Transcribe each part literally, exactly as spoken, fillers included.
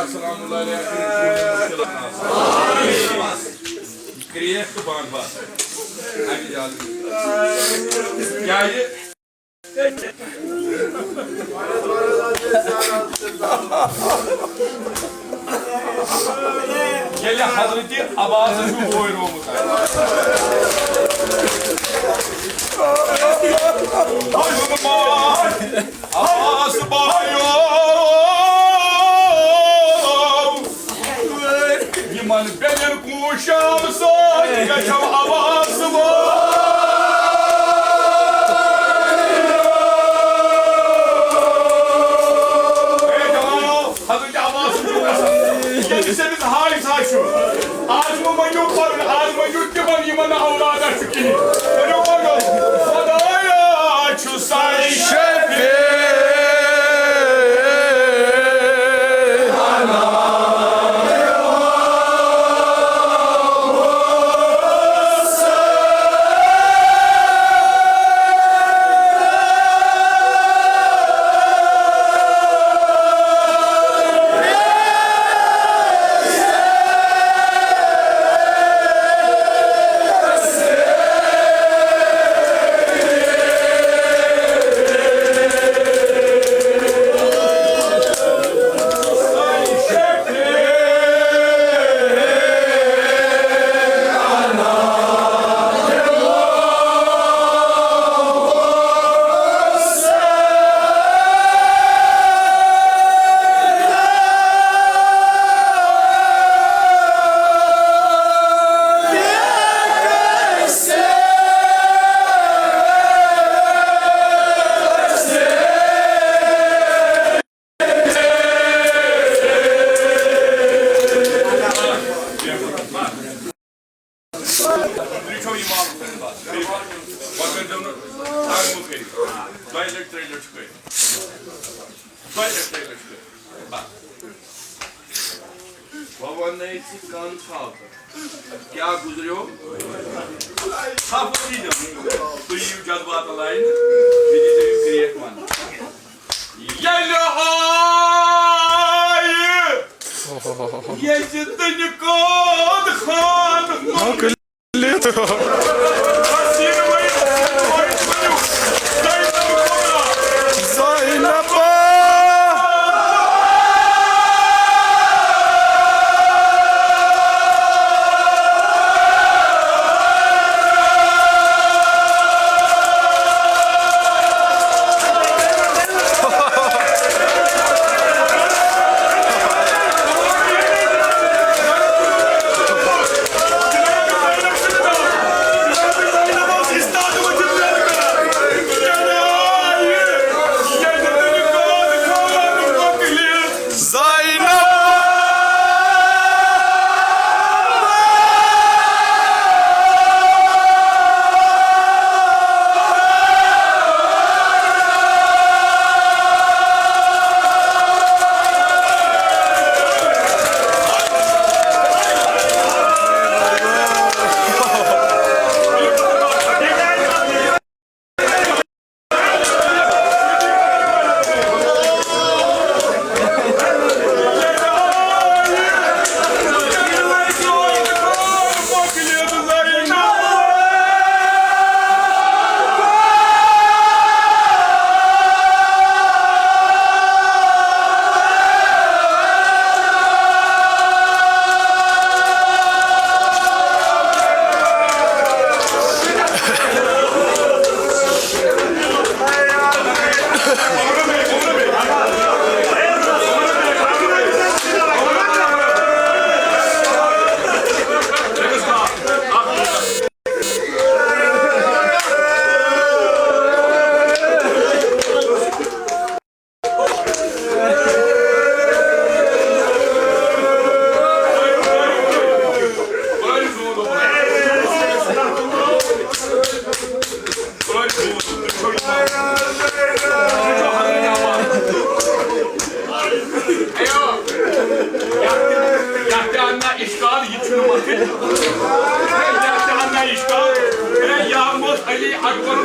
السلام اللہ علیہ وسلم۔ کرٛیکھ تہٕ بنٛد بس۔ اَمہِ زیادٕ۔ کیٛازِ؟ ییٚلہِ حضرت عباس چھُ وۄنۍ رومُت۔ عباس بایو، یِمن بیٚنٮ۪ن کُن شام سۭتۍ گژھو عباس وٲے۔ اے جوانو، حضرت عباس چھُ گژھان۔ ییٚمِس أمِس ہاے سا چھُ۔ آز مہٕ مٔنگِو پَنُن، آز مٔنگِو تِمن، یِمن نہٕ اولادہ چھُ کِہیٖنۍ۔ ؤنِو، ؤنِو، خۄدایا چھُ ساے شفیع۔ بہٕ وَنَے ژٕ کَن تھاو تہٕ کیٛاہ گُزریو؟ صاف کٔرِو۔ تُہۍ یِیِو جذباتَن لاینہٕ، بیٚیہِ دیٖزیو یہِ کرٛیکھ وَنہٕ۔ ییٚلہِ آیہِ ییٚتہِ دُنہِ قٲد خان زینب۔ یتھ تہِ اَننہ اِشکال، یہِ تہِ چھُنہٕ مۄکھٕ۔ یتھ تہِ اَننہ اِشکال۔ ہے، یا موت علی اکبر۔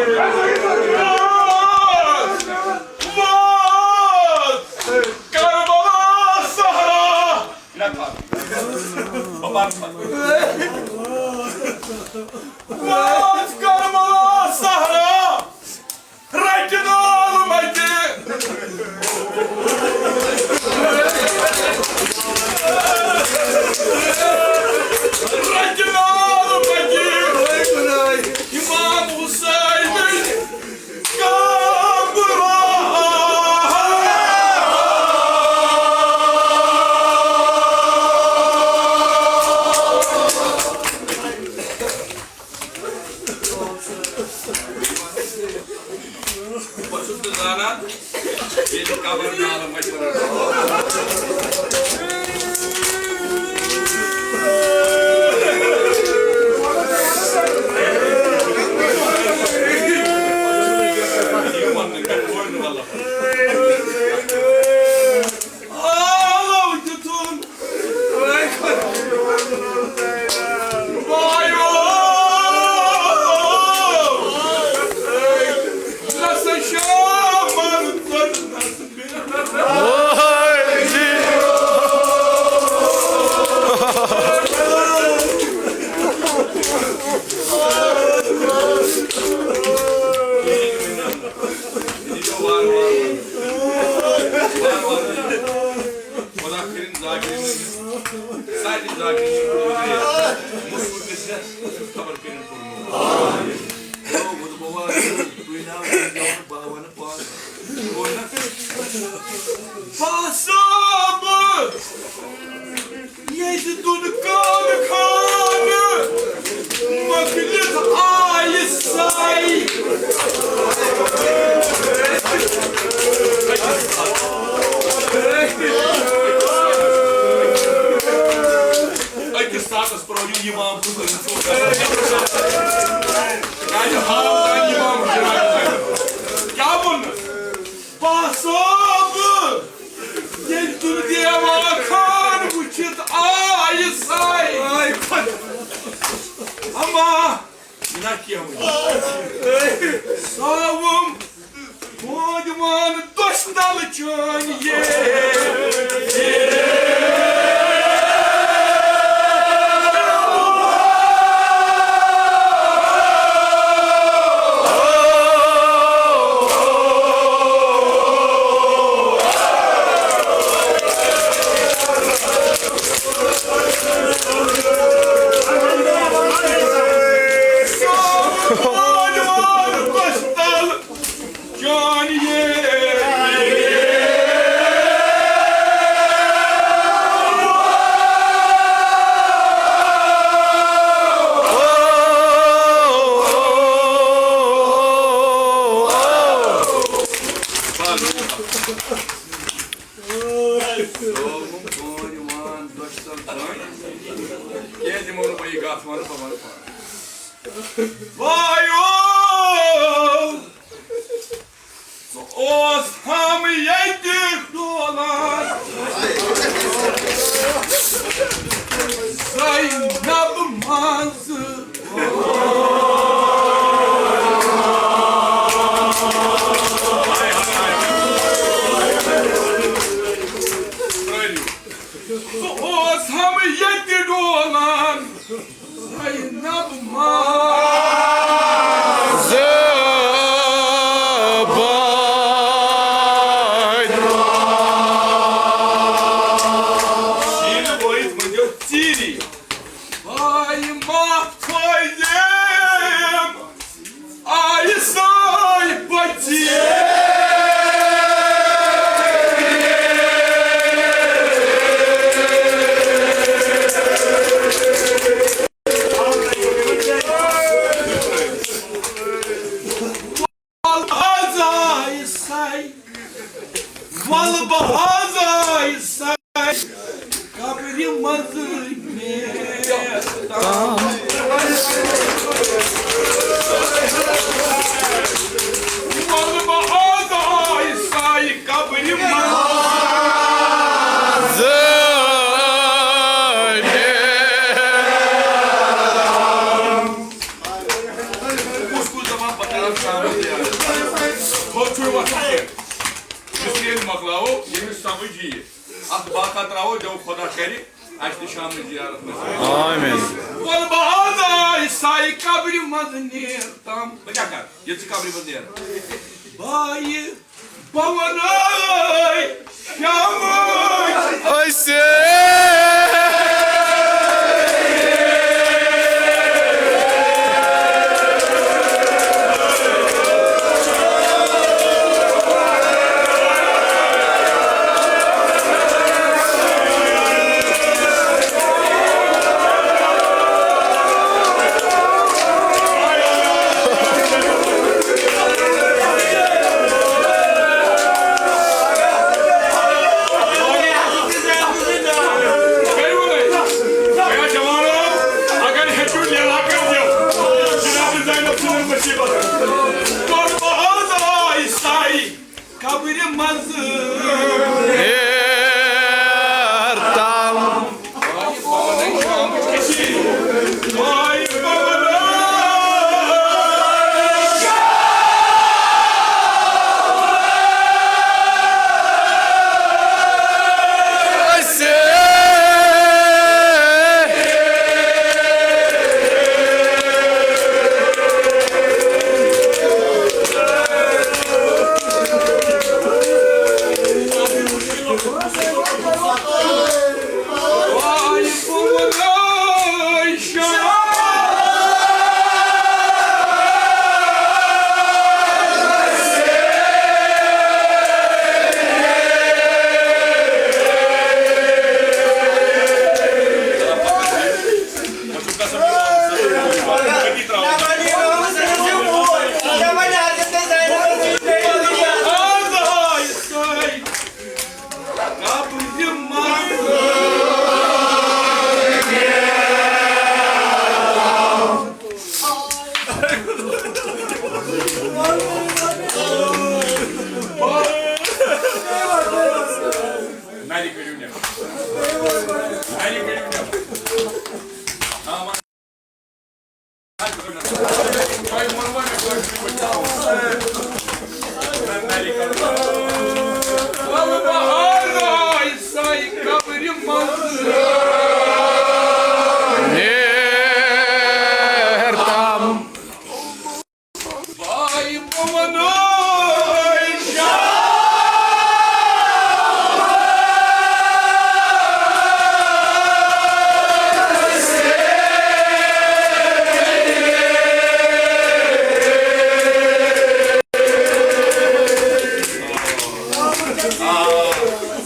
ووت کربلا صحرا۔ ووت کربلا صحرا۔ رٹہِ نال متہِ۔ رٹہِ نال متہِ۔ امام حسین کام بروا۔ بہٕ چھُس نہٕ زانان، ییٚلہِ قبر نالہٕ مَتہِ وَنان۔ یہِ وَننہٕ مےٚ کوٚر نہٕ مطلب۔ آلو دیُتُن۔ وایو۔ نسا شامن ژٔٹ نسا بیٚیہِ۔ وارٕ وارٕ۔ وارٕ وارٕ۔ خۄدا کٔرِن ذاکرین ہٕنٛدِس، سارنٕے ذاکرین ہٕنٛدِس گُلوٗ دِیا مُصوٗر گٔژھِتھ خبر کٔرِن کوٚرمُت۔ یو، بہٕ دَپہٕ وارٕ، تُہۍ ناو ؤنِو، بہٕ وَنہٕ پانہٕ۔ گوٚو نا؟ باسا بہٕ ییٚتہِ دُن کان خان مۄکلِتھ آیہِ سَے۔ أکِس ساتَس پرٛٲرِو اِمام تہٕ أمِس اوس گژھان۔ کیٛازِ حال تام اِمام جنازٕ۔ کیٛاہ ووٚنُس؟ باسا بہٕ ییٚلہِ تُہۍ دیوان خان وٕچھِتھ آیہِ سَے۔ اما نہ کینٛہہ وٕنہِ۔ ساوُم نوجوان دۄچھِ تل چٲنۍ یے۔ کیٛازِ دِمو نہٕ بہٕ یہِ گژھ وَنہٕ، بہٕ وَنہٕ پانہٕ۔ وایو! سُہ اوس ہم ییٚتہِ ڈولان زینب منٛز۔ سُہ اوس ہم ییٚتہِ ڈولان زینب منٛز۔ شیٖنہٕ وٲیِتھ ؤنۍزیو ژیٖری۔ بایہِ ماہ تھٲیزیم آیہِ سٲے بچی۔ وَلہٕ بہٕ حظ آیہِ سَے، وَلہٕ بہٕ حظ آیہِ سَے، قبرِ منٛزٕے پیش تام۔ وَلہٕ بہٕ حظ آیہِ سَے، قبرِ منٛزٕے پیش تام۔ کُس کُس دَپان بہٕ کَرٕ شامَس زیارت۔ تھوٚد چھُے وۄتھُن کینٛہہ۔ یُس ییٚلہِ مۄکلاوو، ییٚمِس سمجھ یِیہِ۔ اَتھ باقا ترٛاوو، دٮ۪و خۄدا کَرِ، اَسہِ تہِ شامنٕچ زیارت نصیٖب۔ آمین۔ وَلہٕ بہٕ حظ آے سایہِ قبرِ منٛز نیر تام۔ بہٕ کیٛاہ کَرٕ؟ ییٚلہِ ژٕ قبرِ منٛز نیرَکھ۔ بایہِ بہٕ وَنَے شامٕچ۔ أسۍ قبرِ منٛز۔ ہیر تام۔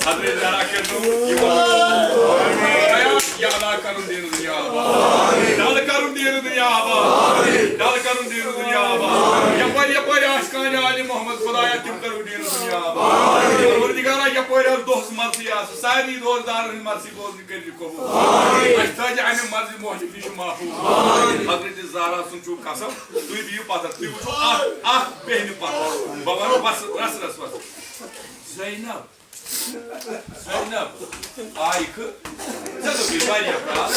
حضرت زہرا کٔرِو یہِ وَنُن۔ بیان یہِ ادا کَرُن دیٖنہٕ دُنیا آباد۔ ڈَل کَرُن دیٖنہٕ دُنیا آباد۔ ڈَل کَرُن دیٖنہٕ دُنیا آباد۔ یَپٲرۍ یَپٲرۍ آسہِ کانٛہہ آلِ محمد خدایا، تِم کَرُن دیٖنہٕ دُنیا آباد۔ پروردگارا، یَپٲرۍ آسہِ دۄہَس مرضی آسہِ، سارنٕے روزدارَن ہٕنٛز مرضی بوزنہٕ کٔرِو قبول۔ اَسہِ تھٲیزِ اَمہِ مرضی موجب یہِ چھُ محفوظ۔ حضرت زہرا سُنٛد چھُو قسم، تُہۍ بِہِو پَتھَر، تُہۍ وٕچھِو اَکھ، اَکھ بیٚہنہِ پَتھَر۔ بہٕ وَنہٕ بَس رَس رَس وَس۔ زینب۔ زینب، آیہِ کھٕ، ژےٚ دوٚپُے واریاہ کال۔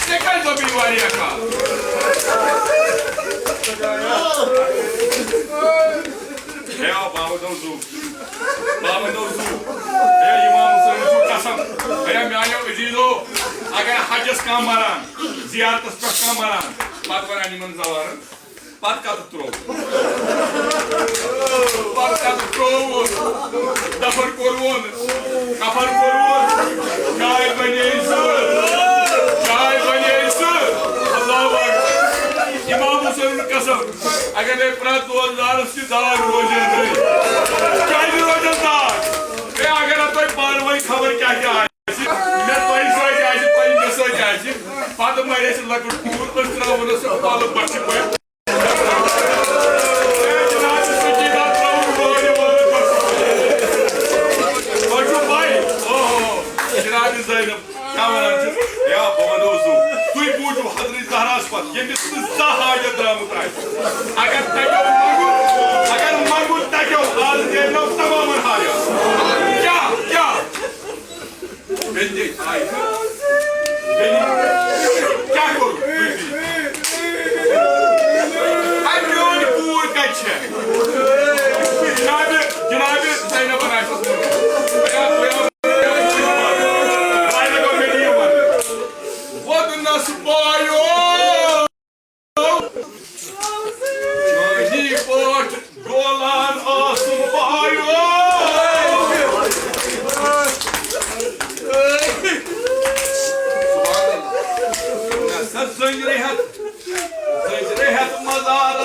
ژےٚ کَتہِ دوٚپُے واریاہ کال؟ ہے آو بابا دوٚپ زُو۔ بابا دوٚپ زُو۔ ہے امام حسین چھُ قسم۔ ہے میانیو عزیزو، اگر حجس کانٛہہ مران، زیارتس پٮ۪ٹھ کانٛہہ مران، پتہٕ ونان یِمن زوارن، پتہٕ کتھ ترٛوو؟ پتہٕ کتھ ترٛووُن؟ دفن کوٚروُن؟ کفن کوٚروُن؟ چاے بنے سُہ؟ چاے بنے سُہ؟ اللہ اکبر۔ امام حسین قسم، اگر نے پرٛٮ۪تھ دۄہ زارس تہِ دار روزے نہٕ، کیٛازِ روزس دار؟ ہے، اگر نہٕ تۄہہِ پانہٕ ؤنۍ خبر کیٛاہ کیٛاہ آسہِ، مےٚ تۄہہِ سۭتۍ آسہِ، تۄہہِ مےٚ سۭتۍ آسہِ، پتہٕ مرِ اَسہِ لۄکُٹ کوٗر، أسۍ ترٛاوو نہٕ سُہ پالہٕ بۄچھِ پٲٹھۍ۔ جناب زینب، کیٛاہ وَنان چھِ؟ یا بہٕ وَنو زُو، تُہۍ بوٗزِو حضرت زہراہَس پَتھ، ییٚمِس نہٕ زانٛہہ حاجت درٛامُت آسہِ۔ اگر تَگیو منٛگُن، اگر منٛگُن تَگیو، آز نیرنو تمامَن حاجت۔ کیٛاہ، کیٛاہ؟ بیٚنہِ آیہِ تہٕ بیٚنہِ کیٛاہ کوٚر؟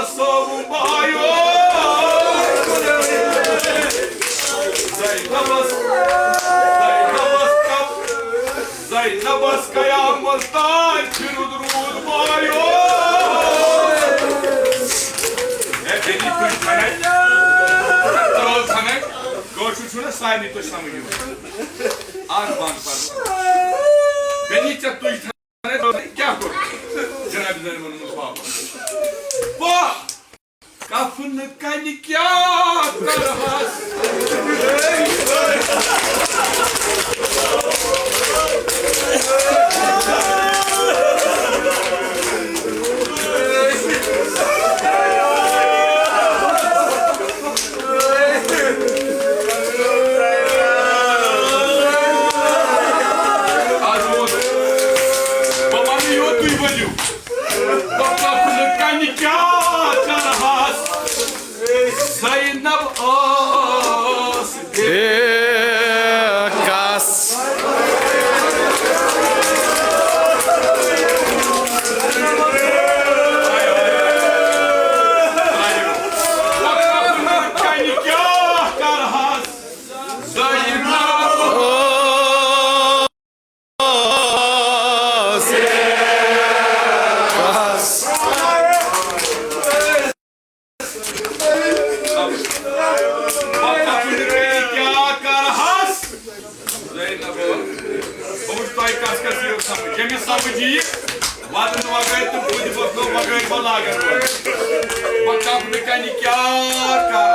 صٲبُن بایو۔ زینبس، زینبس کپ، زینبس قیامت تام پھِرُن روٗد بایو۔ ہے، بیٚنہِ، تُہۍ چھَنَے، ترٛٲو ژھَنَے، کٲشُر چھُنہ سارنٕے تۄہہِ سمجھ یِوان۔ اَکھ بنٛد پَرٕ۔ بیٚنہِ، ژےٚ تُج کیٛاہ کوٚر؟ جناب زَنہِ ووٚنمُت واپس۔ واہ! کفنہٕ کنہِ کیٛاہ کرہس؟ آز ووت۔ بہٕ وَنہٕ یوت، تُہۍ ؤنِو۔ بہٕ کفنہٕ کنہِ کیٛاہ کرہس؟ زینب ٲس بے کس۔ بہٕ کفنہٕ کنہِ کیٛاہ کرہس؟ زینب ٲس۔ کیٛاہ کرہس؟ زینب، بہٕ وٕچھٕ تۄہہِ کس کس یِیو سمجھ۔ ییٚمِس سمجھ یِیہِ، وَدُن وغٲرِ تہٕ بُدِ بۄکلو وغٲرِ ما لاگن وۄنۍ۔ بہٕ کَپنہٕ کَنہِ کیٛاہ کَرٕ؟